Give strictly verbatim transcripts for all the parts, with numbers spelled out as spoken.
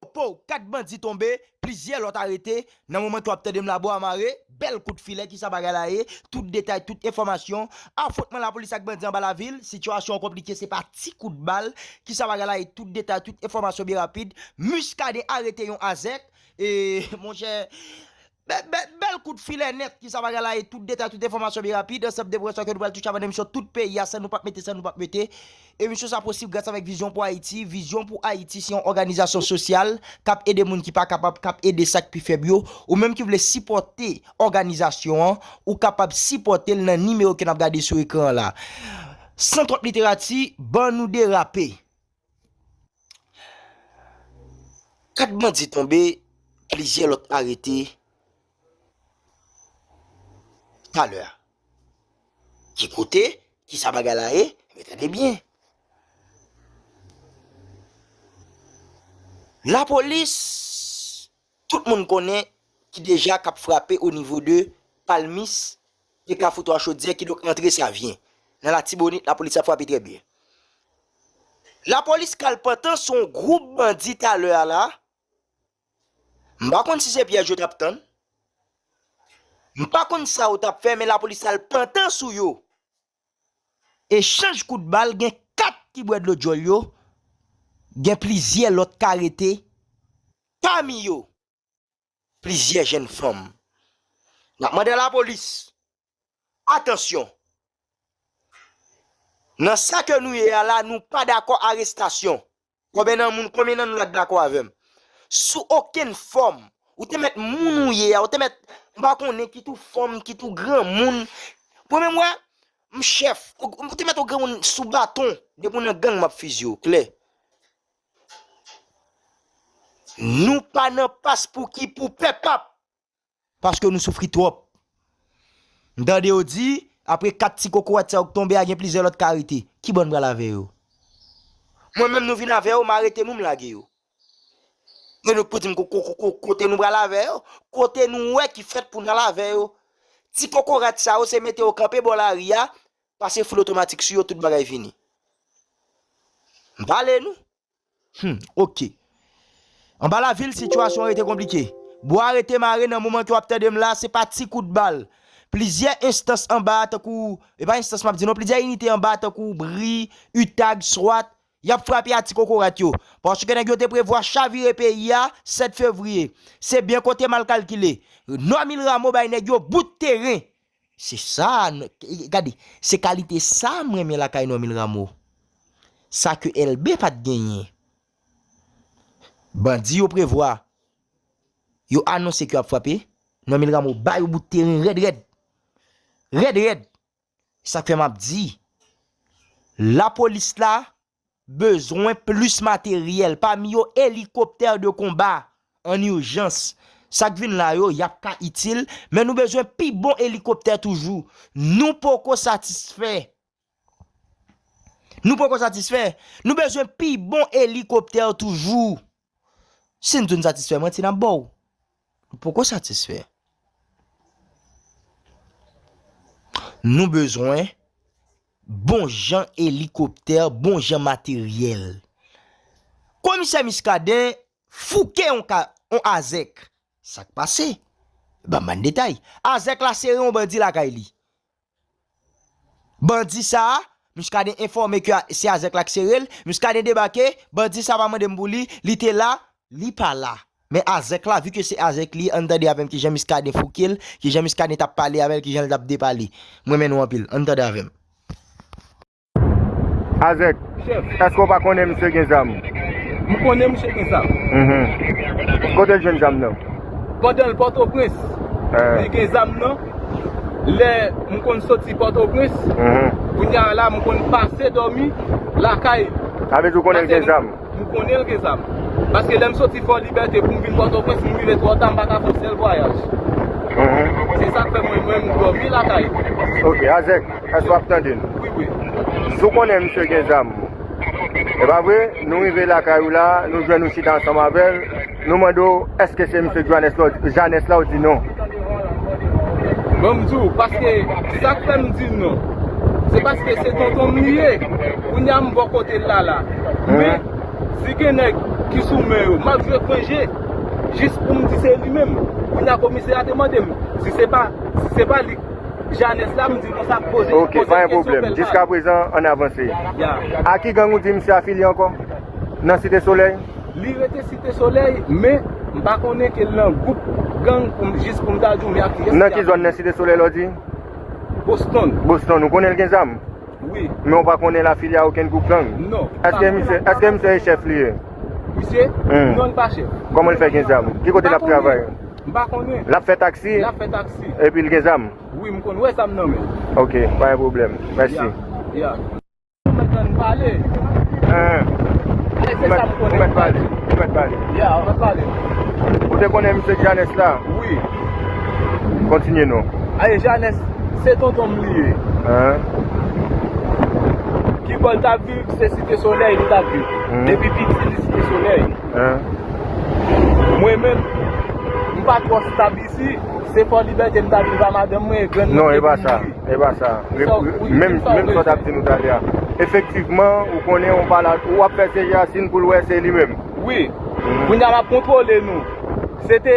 Po, kat bandi tonbe, plizyè lòt arete. Nan moman ke w ap tande m la, bwa mare, bèl kout filè, kisa bagay la ye, tout detay, tout enfòmasyon. Afwontman lapolis ak bandi anba lavil, sitiyasyon an konplike, se pa ti kout bal, kisa bagay la ye, tout detay, tout enfòmasyon byen rapid. Muscadin arete yon azèk, e, monchè, bèl, bèl, bèl kout filè nèt, kisa bagay la ye, tout detay, tout enfòmasyon byen rapid. Ansanm de pwen sa ke nou pral touche avan nan emisyon tout peyi a, sa nou p ap mete, sa nou p ap mete. Emisyon sa posib gras avèk Vizyon pou Ayiti. Vizyon pou Ayiti se yon òganizasyon sosyal k ap ede moun ki pa kapab, k ap ede sa k pi fèb yo. Ou menm ki vle sipòte òganizasyon an, ou kapab sipòte l nan nimewo ke n ap gade sou ekran an la. San twòp literati, ban nou derape. Kat bandi tonbe, plizyè lòt arete talè a. Ki kote? Kisa bagay la ye? Men tande byen. Lapolis, tout moun konnen ki deja k ap frape o nivo de Palmis, de Kafou Twa Chodyè, kidonk antre Savyen. Nan Latibonit, lapolis ap frape trè byen. Lapolis kal pantan sou yon gwoup bandi talè a la. M pa konn si se pyèj yo t ap tann. M pa konn sa yo t ap fè, men lapolis al pantan sou yo. Echanj kout bal, gen kat ki bwè dlo djòl yo, gen plizyè lòt k arete, pami yo, plizyè jèn fanm. N ap mande lapolis, atansyon! Nan sa ke nou ye a la, nou pa dakò arestasyon. Konbyen nan moun, konbyen nan nou la k dakò avè m? Sou okenn fòm, ou te mèt moun ou ye a, ou te mèt, m pa konnen, kit ou fanm, kit ou granmoun. Ou menm wè, m chèf, ou, ou te mèt ou granmoun sou baton, depi w nan gang m ap fizye w, klè. Nou pa nan pas pou ki pou pèp ap. Paske nou soufri twòp. M tande yo di, apre kat ti kokorat sa yo k tonbe a, gen plizyè lòt k arete. Ki bò n pral avè yo? Mwen menm nou vin avè yo, m arete nou, m lage yo. Men nou pou di m ko-, ko-, ko-, ko-, kote nou pral avè yo? Kote nou wè ki fèt pou n al avè yo? Ti kokorat sa yo, se mete yo kanpe bò lari a, pase foul otomatik sou yo, tout bagay fini. M pale nou. Hmm, ok. Anba lavil, sitiyasyon an rete konplike. Bwa rete mare nan moman ke w ap tande m la, se pa ti kout bal. Plizyè enstans anba, tankou, e pa enstans m ap di non, plizyè inite anba, tankou Bri, Utag, Swat, y ap frape a ti kokorat yo. Paske nèg yo te prevwa chavire peyi a sèt fevriye. Se byen konte mal kalkile. Nòmil Ramo bay nèg yo bout teren. Se sa, n-, gade, se kalite sa m renmen lakay Nòmil Ramo. Sa ke L B pa t genyen. Bandi yo prevwa, yo anonse ke y ap frape, Nòmil Ramo ba yo bout teren rèd rèd. Rèd rèd. Sa k fè m ap di, lapolis la bezwen plis materyèl, pami yo elikoptè de konba an ijans. Sa k vin la yo, y ap ka itil, men nou bezwen pi bon elikoptè toujou. Nou poko satisfè. Nou poko satisfè. Nou bezwen pi bon elikoptè toujou. Si n di w n satisfè, manti n ap ba w. Nou poko satisfè. Nou bezwen bon jan elikoptè, bon jan materyèl. Komisè Muscadin fouke yon ka, yon azèk. Sa k pase? Ban m bann detay. Azèk la sere yon bandi lakay li. Bandi sa a, Muscadin enfòme ke a-, se azèk la k sere l. Muscadin debake, bandi sa a pa mande m pou li, li te la, li pa la. Men azèk la, vi ke se azèk li, ann tande avè m kijan Muscadin fouke l, kijan Muscadin t ap pale avè l, kijan l t ap depale. Mwen renmen nou anpil. Ann tande avè m. Azèk, chèf, èske w pa konnen misye gen zam? M konnen misye gen zam. Mhm. Kote l jwenn zam nan? Pandan l Pòtoprens, eh, li gen zam nan. Lè m konn soti Pòtoprens, mhm, kounye a la, m konn pase dòmi lakay. Sa vle di w konnen l gen zam? M konnen l gen zam. Paske lè m soti Fò Libète pou m vin Pòtoprens, m rive twò ta, m pa ka fè yon sèl vwayaj. Mhm. Se sa k fè mwen, mwen, m dòmi lakay. Ok, Azèk, èske w ap tande n? Wi, wi. Si w konnen misye gen zam, e pa vre, nou rive lakay ou la, nou jwenn ou chita ansanm avè l, nou mande w, èske se misye Johannes la, Janès la, ou di non. Bon, m di w, paske sa k fè m di non, se paske se tonton m li ye. Kounye a m bò kote l la la. Men, si gen nèg ki sou men yo. M ap jwe kwenje jis pou m di se li menm. Kounye a komisè a te mande m si se pa, si se pa li Janès la, m di konsa poze, Ok, poze pa gen pwoblèm. Jiska prezan, ann avanse. Ya. A ki gang ou di misye afilye ankò? Nan Site Solèy? Li rete Site Solèy, men m pa konnen ke l nan gwoup gang pou m, jis pou m ta di w men a kiyès. Nan ki zòn nan Site Solèy la w di? Boston. Boston, ou konnen l gen zam? Wi. Men ou pa konnen l afilye a okenn gwoup gang? Non. Èske misye, èske misye e chèf li ye? Misye? Hmm. Non, li pa chèf. Kòman l fè gen zam? Ki kote l ap travay? M pa konnen. L ap fè taksi? L ap fè taksi. Epi l gen zam? Wi, m konn wè zam nan men. Ok, pa gen pwoblèm. Mèsi. Ya, ya. Ou mèt tann pale. Hein. Ou mèt pale. Ou mèt pale. Ya, ou mèt pale. Ou te konnen misye Janès la? Wi. Kontinye non. Aye, Janès, se tonton m li ye. Hein. Ki bò l t ap viv, se Site Solèy li t ap viv. Hmm. Depi piti, li Site Solèy. Hein. Mwen menm, m pa twò stab isi. Se Fò Libète m t ap viv a madanm mwen e grann mwen. Non, e pa sa. E pa sa. Menm, menm sa w t ap di nou talè a. Efektivman, ou konnen, ou pale, ou ap fè se Yasin pou l wè se li menm. Wi. Mhm. Kounye a m ap kontwole nou. Se te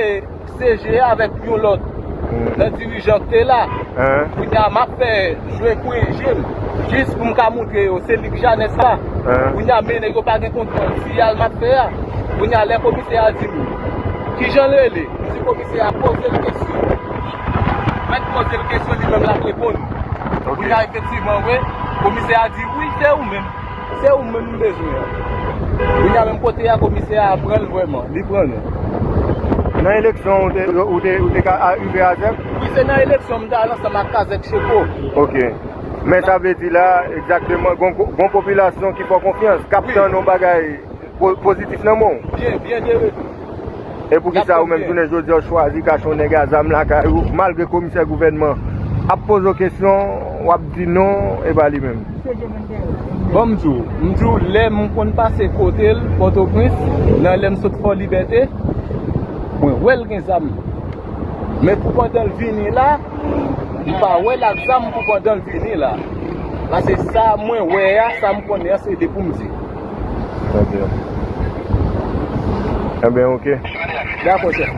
se je avèk yon lòt nan dirijan k te la. Kounye a m ap fè jwe kwenje m jis pou m ka montre yo se li k Janès la. Kounye a men nèg yo pa gen kontwòl siyal m ap fè a. Kounye a lè komisè a di m kijan l rele, m di komisè a poze l kesyon. Mèt poze l kesyon li menm l ap reponn. Kounye a efektivman vre, komisè a di wi se ou menm. Se ou menm m bezwen an. Kounye a menm kote a komisè a pran l vrèman, li pran nou. Nan eleksyon ou te, ou te, ou te ka a- rive a Zèk? Wi, se nan eleksyon m t al ansanm ak Kazèk Cheko. Ok. Men sa vle di la, egzakteman, gon, gon popilasyon ki fè w konfyans, k ap tann yon bagay po- pozitif nan men w. Byen, byen de retou. E poukisa ou menm jounen jodi a w chwazi kache yon nèg a zam lakay ou, malgre komisè gouvènman ap poze w kesyon, w ap di non, e pa li menm? Bon, m di w, m di w, lè m konn pase kote l, Pòtoprens, nan lè m sot Fò Libète, mwen wè l gen zam. Men pou pandan l vini la, m pa wè l ak zam pou pandan l vini la. Paske sa mwen wè a, sa m konnen an, se de pou m di. Ok. Enben, ok. Dakò, chèf.